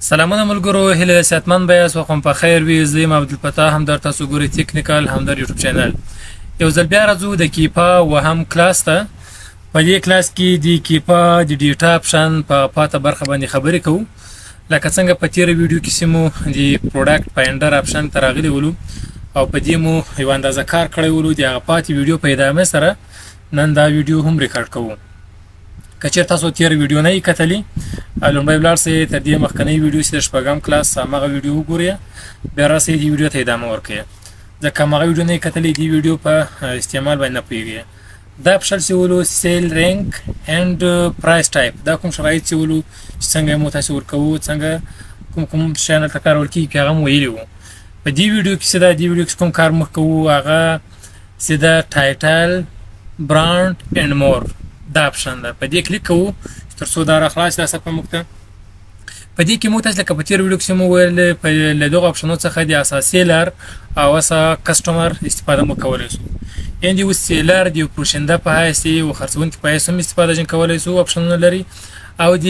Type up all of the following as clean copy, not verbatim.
سلامونه ملګرو، هیله ده صحتمند به یاست، وخت مو په خیر وي. زه یم عبدالفتاح، هم در تاسو ګورئ تکنیکل هم در یوټیوب چینل. یو ځل بیا راځو د کیپا وهم کلاس ته. په دې کلاس کې د کیپا د data option په پاته برخه باندې خبرې کوو. لکه څنګه په تیره ویډیو کې چې مو د product finder option ته راغلي ولو او په دې مو یو اندازه کار کړی ولو، د هغه پاتې ویډیو په ادامه سره نن دا ویډیو هم ریکارډ کوو. که چېرې تاسو تېره ویډیو نه یې کتلې، لومړی ولاړ سئ تر دې مخکنۍ ویډیو چې د شپږم کلاس هماغه ویډیو وګورئ، بیا راسئ دې ویډیو ته ادامه ورکړئ، ځکه هماغه ویډیو نه یې کتلې دې ویډیو په استعمال باندې نه پوهېږئ. دا option چې ولو sale rank and price type، دا کوم شرایط چې ولو چې څنګه مو تاسو ورکوو، څنګه کوم کوم شیان هلته کارول کېږي، هغه مو ویلي وو. په دې ویډیو کې چې دا دې ویډیو کې کوم کار موږ کوو هغه چې دا title brand and more دا option ده، په دې کلیک کوو تر څو دا را خلاص دا صفحه موږ ته. په دې کې موږ تاسو لکه په تیر ویډیو کې مو ویل په له دغو اپشنو څخه د اساسي seller او اسا customer استفاده مو کولی شو. یعنې اوس seller د یو فروشنده په حیث یو خرڅونکي په حیث هم استفاده جن کولی شو، اپشنونه لري، او د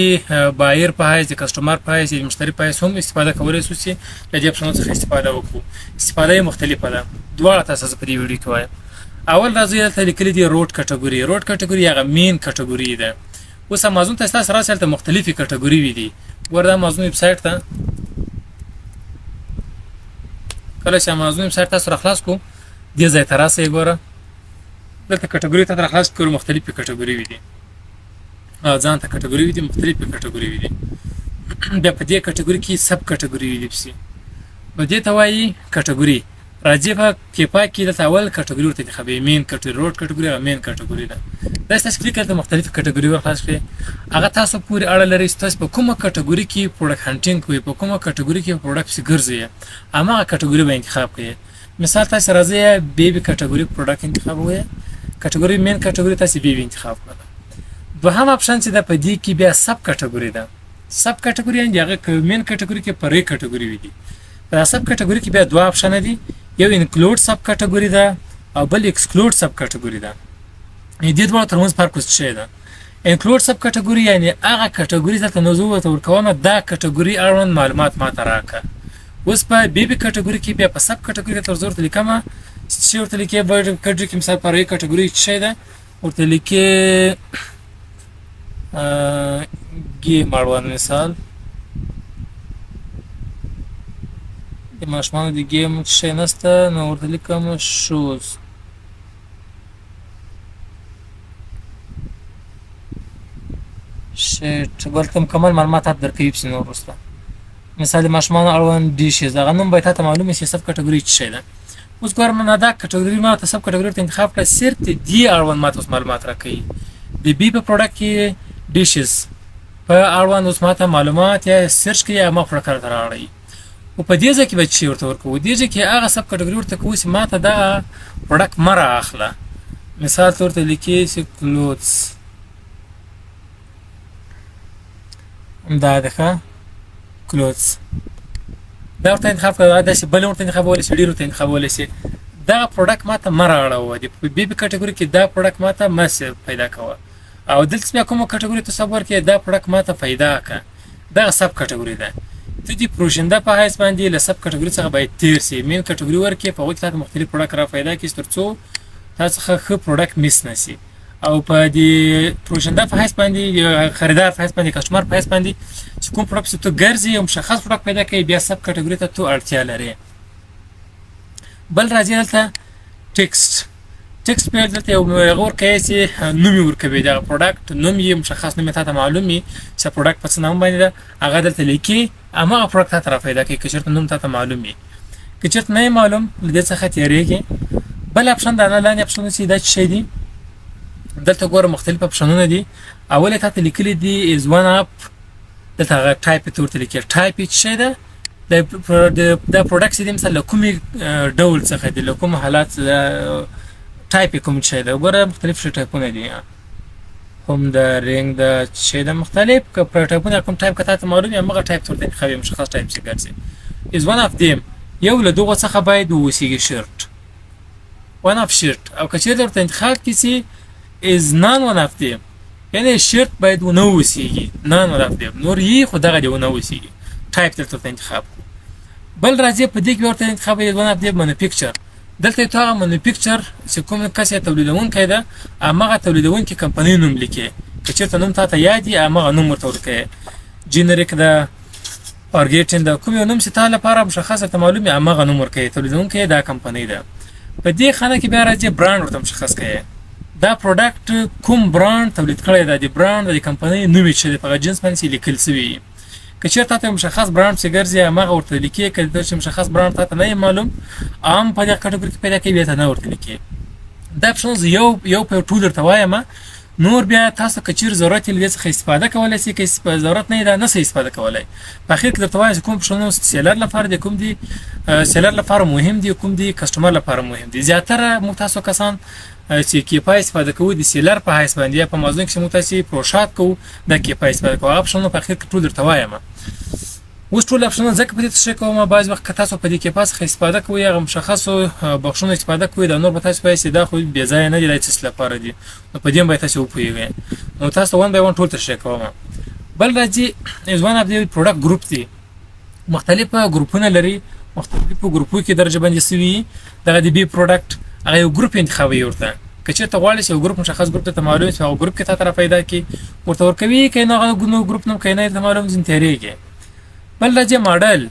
buyer په حیث، د customer په حیث، د مشتري په حیث هم استفاده کولی شو چې له دې اپشنو څخه استفاده وکړو. استفاده یې مختلفه ده، دواړه تاسو زه په دې ویډیو کې وایم. اول راځئ دلته لیکلي دي root category. Root category هغه main category ده. اوس امازون ته تاسو راسئ، هلته مختلفې کټګوري وي دي. ګوره دا امازون ویب سایټ ته کله چې امازون ویب سایټ تاسو راخلاص کړو، دې ځای ته راسئ، ګوره دلته کټګوري ته راخلاص کړو، مختلفې کټګوري وي دي، ځان ته کټګوري وي دي، مختلفې کټګوري وي دي. بیا په دې کټګوري کې sub category وي دي پسې، نو دې ته وایي کټګوري. راځي په کیپا کې دلته اول کټګوري ورته انتخابوي، main category، root category هغه main category ده. دا تاسو کلیک کړئ مختلفې کټګوري ورخلاص کړئ، هغه تاسو پورې اړه لري چې تاسو په کومه کټګوري کې product hunting کوئ، په کومه کټګوري کې product پسې ګرځئ، هماغه کټګوري به انتخاب کړئ. مثال تاسو راځئ baby category product انتخابوئ، کټګوري main category تاسو baby انتخاب کړه. دوهم option چې ده په دې کې بیا sub category ده. Sub category یعنې هغه main category کې فرعي کټګوري وي دي. په sub category کې بیا دوه option دي، یو include sub category ده او بل exclude sub category ده. دې دواړو ترمنځ فرق اوس څه ده؟ Include sub category یعنی هغه کټګوري دلته نو زه ورته ورکوم، دا کټګوري اړوند معلومات ماته راکړه. اوس په baby category کې بیا په sub category کې تر زه ورته لیکم چې ورته لیکې کټګوري کې مثال فرعي کټګوري څه ده، ورته لیکې game اړوند، مثال د ماشومانو د game څه نشته، نو ورته لیکم shoes. شیټ بلته مکمل معلومات تاته درکوي پسې. نور وروسته مثال د ماشومانو اړوند dishes، هغه نوم باید تاته معلوم شي sub category څه شی ده. اوس ګورم نه دا کټګوري ما ته sub category ته انتخاب کړه، صرف د دې اړوند ماته اوس معلومات راکوي. د baby په product کې dishes په اړوند اوس ماته معلومات یا search کوي یا ما product راته راوړي. او په دې ځای کې به چې ورته ورکوو، دې ځای کې هغه sub category ورته کوو چې ماته دا product مه را اخله. مثال ته ورته لیکې چې clothes، دا ده ښه clothes، دا ورته انتخاب کړه. داسې بل ورته انتخابولی شي، ډېر ورته انتخابولی شي. دغه product ماته مه رااړوه، د baby category کې دا product ماته مه پیدا کوه، او دلته بیا کومه کټګوري ته sub ورکړې دا product ماته پیدا کړه، دغه sub category ده. ته د فروشنده په حیث باندې له sub category څخه باید تېر سي، main category ورکړې، په هغو کې تاته مختلف product را پیدا کړي تر څو تا څخه ښه product miss نه سي. او په دې فروشنده په حیث باندې، خریدار په حیث باندې، customer په حیث باندې چې کوم product ته ګرځي یو مشخص product پیدا کوي، بیا sub category ته تو اړتیا لري. بل راځي دلته text. Text په دلته یو هغه ورکوي چې نوم یې ورکوي، دغه product نوم یې مشخص نوم یې تاته معلوم وي چې product په څه نوم باندې ده، هغه دلته لیکي، هماغه product تاته را پیدا کوي که چېرته نوم تاته معلوم وي. که چېرته نه یې معلوم له دې څخه تېرېږي. بل option دا نه لاندې اپشنونه چې دا څه شی دي، دلته ګوره مختلف اپشنونه دي. اول یې تاته لیکلي دي is one of، دلته هغه ټایپ ته ورته لیکي، ټایپ یې څه شی ده، د product چې دی مثلا له کومې ډول څخه دی، له کوم حالات ټایپ یې کوم شی ده. ګوره مختلف شی ټایپونه دي، هم د رینګ د شی ده مختلف که ټایپونه کوم ټایپ که تاته معلوم وي همغه ټایپ ته ورته انتخابوي، مشخص ټایپ چې ګرځي. Is one of them یو له دغو څخه باید واوسېږي، shirt one of shirt، او که چېرته ورته انتخاب کړي چې is none one of them یعنی shirt باید ونه اوسېږي، none one of them نور یې خو دغه دې ونه اوسېږي. ټایپ دلته ورته انتخاب کړو. بل راځي په دې کې ورته انتخاب یې one of the manufacture. دلته ته هغه manufacture چې کوم کس یې تولیدونکی ده، هماغه تولیدونکي کمپنۍ نوم لیکې. که چېرته نوم تاته یاد وي، هماغه نوم ورته ورکوې. جنریک ده، ارګیټین ده، کوم یو نوم چې تا لپاره مشخص درته معلوم وي، هماغه نوم ورکوې. تولیدونکی دا کمپنۍ ده. په دې خانه کې بیا راځي برانډ ورته مشخص کوي، دا product کوم برانډ تولید کړی ده، د برانډ د کمپنۍ نوم یې چې دی په هغه جنس باندې چې لیکل شوي. که چېرته تاته مشخص برانډ چې ګرځي، هماغه ورته لیکې. که چې مشخص برانډ تاته نه معلوم، عام په دې کټګوري کې پیدا کوي، بیا ته نه ورته لیکې. دا اپشن زه یو یو په ټول درته وایم. نور بیا تاسو که چېرې ضرورت یې له دې څخه استفاده کولی شئ، که ضرورت نه یې دا نه شئ استفاده کولی. په اخر کې درته وایم چې کوم اپشنونه seller لپاره دي، کوم دي seller لپاره مهم دي، کوم دي customer لپاره مهم دي. زیاتره موږ تاسو کسان چې کیپا استفاده کوو د seller په حیث باندې، یا په امازون کې چې موږ تاسو فروشات کوو دا کیپا استفاده کوو، هغه اپشنونه په اخر کې ټول درته وایم. اوس ټول اپشنونه ځکه په دې تشریح کوم، بعض وخت که تاسو په دې کیپا څخه استفاده کوئ، هغه مشخصو بخښونو استفاده کوئ، دا نور به تاسو پوه شئ دا خو بې ځایه نه دي، دا څه لپاره دي، نو په دې هم باید تاسو وپوهېږئ. نو تاسو one by one ټول تشریح کوم. بل راځي is one of the product group دي، مختلف ګروپونه لري، مختلفو ګروپو کې درجه بندي سوي. دغه د بي product هغه یو ګروپ انتخابوي ورته. که چېرته غواړې چې یو ګروپ مشخص ګروپ ته معلوم شي، هغه ګروپ کې تا ته را پیدا کړي، ورته ورکوي. که نه هغه نو ګروپ نوم که نه ته معلوم ځین تېرېږي. بل راځي ماډل.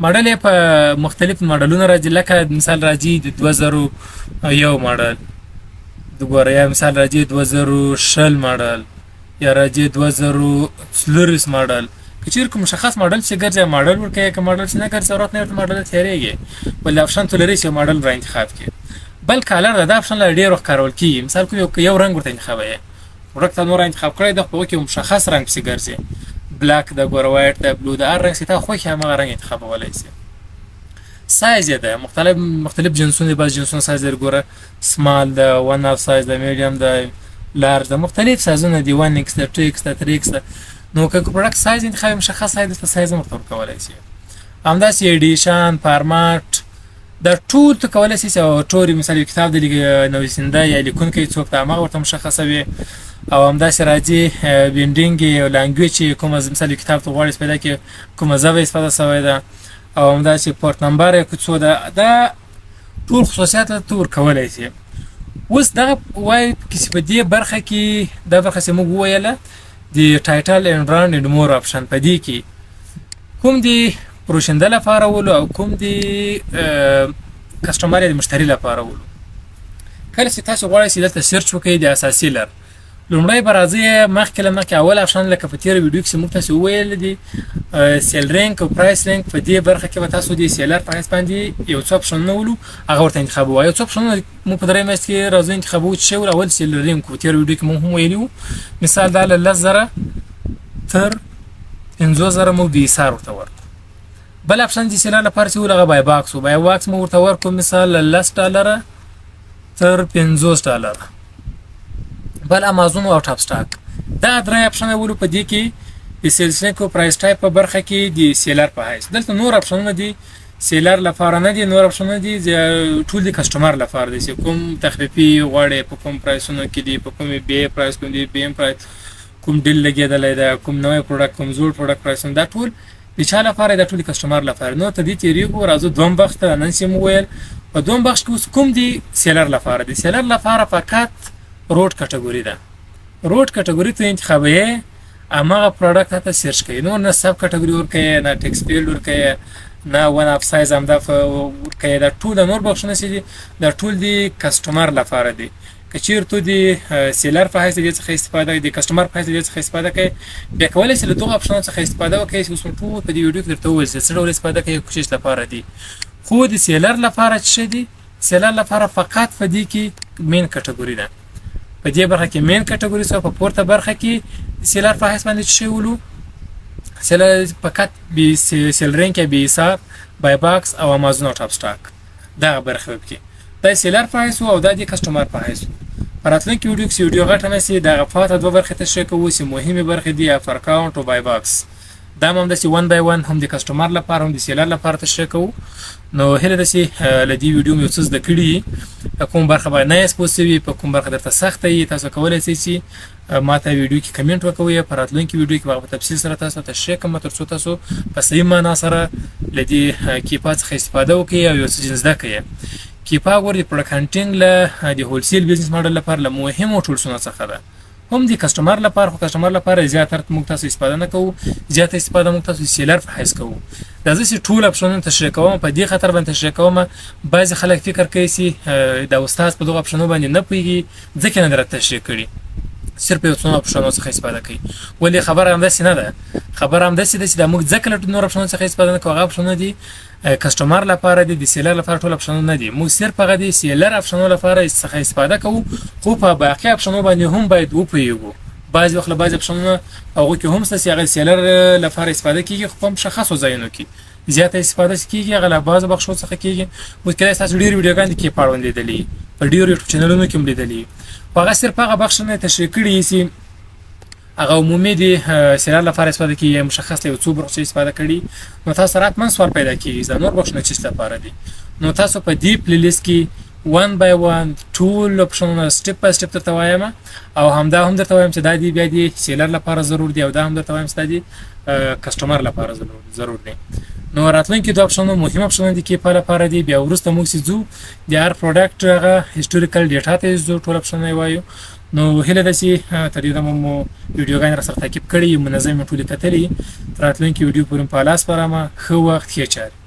ماډل یې په مختلف ماډلونه راځي، لکه مثال راځي د 2001 ماډل د ګوره، یا مثال راځي 2020 ماډل، یا راځي 2024 ماډل. که چېرې کوم مشخص ماډل چې ګرځي ماډل ورکوي، که ماډل چې نه ګرځي ضرورت نه ورته ماډل تېرېږي. بل اپشن ته لري چې ماډل را انتخاب کړي. بل color ده، دا اپشن لا ډېر وخت کارول کېږي. مثال کوم یو رنګ ورته انتخابوي، پروډکټ ته نور انتخاب کړی ده، خو کې مشخص رنګ پسې ګرځي، black ده ګوره، white ده، blue ده، هر رنګ چې تا خوښ هماغه رنګ انتخابولی شي. سایز یې ده مختلف مختلف جنسونه دي، بعض جنسونه سایز لري ګوره، small ده، one half size ده، میډیم ده، large ده، مختلف سایزونه دي، 1 ایکس ده، 2 ایکس ده، 3 ایکس ده. نو که product size انتخاب مشخص سایز دلته سایز هم ورته ورکولی شي. همداسې edition، format، دا ټول ته کولی شي چې ټوري مثال یو کتاب د نویسنده یا لیکونکی څوک ته هماغه ورته مشخصوي. او همداسې راځي binding او language، کومه مثال یو کتاب ته غواړي پیدا کړي کومه ژبه استفاده شوې ده. او همداسې part number یې څو ده، دا ټول خصوصیات ته ورکولی شي. اوس دغه وایي چې په دې برخه کې دا برخه چې موږ وویله د title and brand and more option، په دې کې کوم دی فروشنده لپاره ولو او کوم دی customer یا د مشتری لپاره ولو. کله چې تاسو غواړئ چې دلته search وکړئ د اساسي seller، لومړی به راځئ مخکې له مخکې اول اپشن لکه په تېره ویډیو کې چې موږ تاسو وویل دي sale rank او price rank، په دې برخه کې به تاسو د seller په حیث باندې یو څو اپشنونه ولو، هغه ورته انتخابوو. یو څو اپشنونه موږ په درې میاشت کې راځو انتخابوو چې ول اول sale rank په تېره ویډیو کې موږ هم ویلي وو. مثال دا له 10,000 تر 50,000 موږ BSR ورته ورکړو. بل اپشن د seller لپاره چې ول هغه buy box و، buy box موږ ورته ورکړو مثال له 10 ډالره تر 50 ډالره. بل امازون او out of stock. دا درې اپشن ولو په دې کې د sales rank او price type په برخه کې د seller په حیث. دلته نور اپشنونه دي seller لپاره نه دي، نور اپشنونه دي ټول د customer لپاره دي چې کوم تخفیفي غواړي، په کوم price ونو کې دي، په کومې بې price کوم دي، بیم price کوم deal لګېدلی ده، کوم نوی product، کوم زوړ product price، دا ټول د چا لپاره؟ دا ټول customer لپاره. نو ته دې تېرېږو، راځو دوم بخش ته. نن چې مو ویل په دوم بخش کې اوس کوم دي seller لپاره دي. seller لپاره فقط root category ده. root category ته انتخابوي، هماغه product ته search کوي. نور نه sub category ورکوي، نه text field ورکوي، نه one of size همدا ورکوي. دا ټول نور بخښونه چې دي دا ټول دي customer لپاره دي. که چیرته د seller په حیث دې څخه استفاده، د customer په حیث دې څخه استفاده کوي، بیا کولی شئ له دغو اپشنونو څخه استفاده وکړئ چې اوس مو ټول په دې ویډیو کې درته وویل چې څه ډول استفاده کوي، کوشش لپاره دي. خو د seller لپاره چې دي، seller لپاره فقط په دې کې main category ده. په دې برخه کې main category څخه په پورته برخه کې seller په حیث باندې چې ولو seller فقط بي sale rank یا BSR، buy box او امازون out of stock دغه برخه کې دا seller په حیث او دا د customer په حیث. په راتلونکي ویډیو کې ویډیو غټه نه شي، دغه پاته دوه برخې تشریح کوو چې مهمې برخې دي، offer count او buy box. دا هم همداسې one by one هم د customer لپاره هم د seller لپاره تشریح کوو. نو هیله ده چې له دې ویډیو مې یو څه زده کړي، په کوم برخه باندې نه یاست پوه شوي، په کوم برخه درته سخته یي، تاسو کولی شئ چې ما ته ویډیو کې کمنټ وکوئ. په راتلونکي ویډیو کې به په تفصیل سره تاسو ته تشریح کوم، تر څو تاسو په صحیح معنا سره له دې Keepa څخه استفاده وکړئ او یو څه زده کړئ. Keepa ګور د product hunting له د wholesale business model لپاره له مهمو tools ونو څخه ده، هم د customer لپاره. خو customer لپاره زیاتره موږ تاسو استفاده نه کوو، زیاته استفاده موږ تاسو seller په حیث کوو. دا زه چې ټول option ونه تشریح کوم، په دې خاطر باندې تشریح کوم، بعضې خلک فکر کوي چې دا استاد په دغو option ونو باندې نه پوهېږي، ځکه نه درته تشریح کړي، صرف یو څو option ونو څخه استفاده کوي. ولې خبره همداسې نه ده، خبره همداسې ده چې دا موږ ځکه له نور option ونو څخه استفاده نه کوو، هغه option ونه دي customer لپاره دي، د seller لپاره ټول option ونه نه دي. موږ صرف هغه دي seller option ونو لپاره څخه استفاده کوو، خو په باقي option ونو باندې هم باید وپوهېږو. بعضې وخت له بعضې option ونه هغو کې هم شته چې هغه seller لپاره استفاده کېږي، خو په مشخصو ځایونو کې زیاته استفاده کېږي، هغه له بعضو بخښو څخه کېږي. اوس کېدای تاسو ډېرې ویډیوګانې کې په اړوند لیدلي، په ډېرو یوټیوب چینلونو کې هم لیدلي، خو هغه صرف هغه بخش نه تشریح کړي چې هغه عمومي دي seller لپاره استفاده کیږي یا مشخص له یو څو برخو څخه استفاده کړي. نو تاسو سره حتما سوال پیدا کیږي دا نور بخښونه چیش لپاره دي. نو تاسو په دې playlist کې one by one ټول option ونه step by step درته وایم، او همدا هم درته وایم چې دا دی بیا دی seller لپاره ضرور دی، او دا هم درته وایم چې دا دی customer لپاره ضرور دی. نو راتلونکي دوه option ونه مهم option ونه دي Keepa لپاره دي. بیا وروسته موږ چې ځو د هر product هغه historical data ته ځو، ټول option ونه وایو. نو هیله ده چې تر دې دمه مو ویډیوګانې را سره تعقیب کړي، منظم مو ټولې کتلي. تر راتلونکي ویډیو پورې په الله سپارم. ښه وخت، ښې چارې.